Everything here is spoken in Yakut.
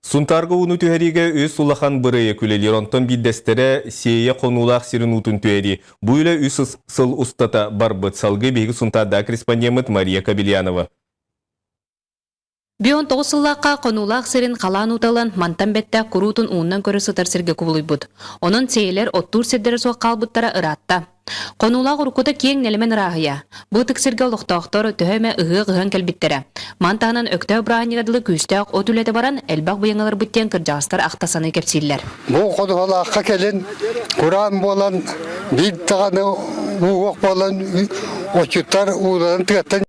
Сунтаарга ууну түһэриигэ үс улахан бырайыак үлэлиир. Онтон биирдэстэрэ Сиэйэ хонуулаах сирин уутун түһэрии. Бу үлэ үс сыл устата барбыт. Салгыы биһиги Сунтаардаах корреспондеммыт Мария Кобельянова. Бион тоҕус сыллаахха хонуулаах сирин халаан уута ылан, мантан бэттэх куруутун ууннан көрө сытар сиргэ кубулуйбут. Онон сиэйэлэр оттуур сирдэрэ суох хаалбыттара ыраатта. Хонуулаах уруккута киэҥ нэлэмэн ырааһыйа. Бу ытык сиргэ олохтоохтор төһө эмэ ыһыах ыһан кэлбиттэрэ. Ман таһынан Өктөөп бырааһынньыга дылы күүстээх от үлэтэ баран, элбэх быйаҥаларбыт диэн кырдьаҕастар ахта саныы кэпсииллэр. Бу ходуһалаахха кэлин кураан буолан, биир даҕаны ууһуох буолан, отчуттар ууларын тыаттан.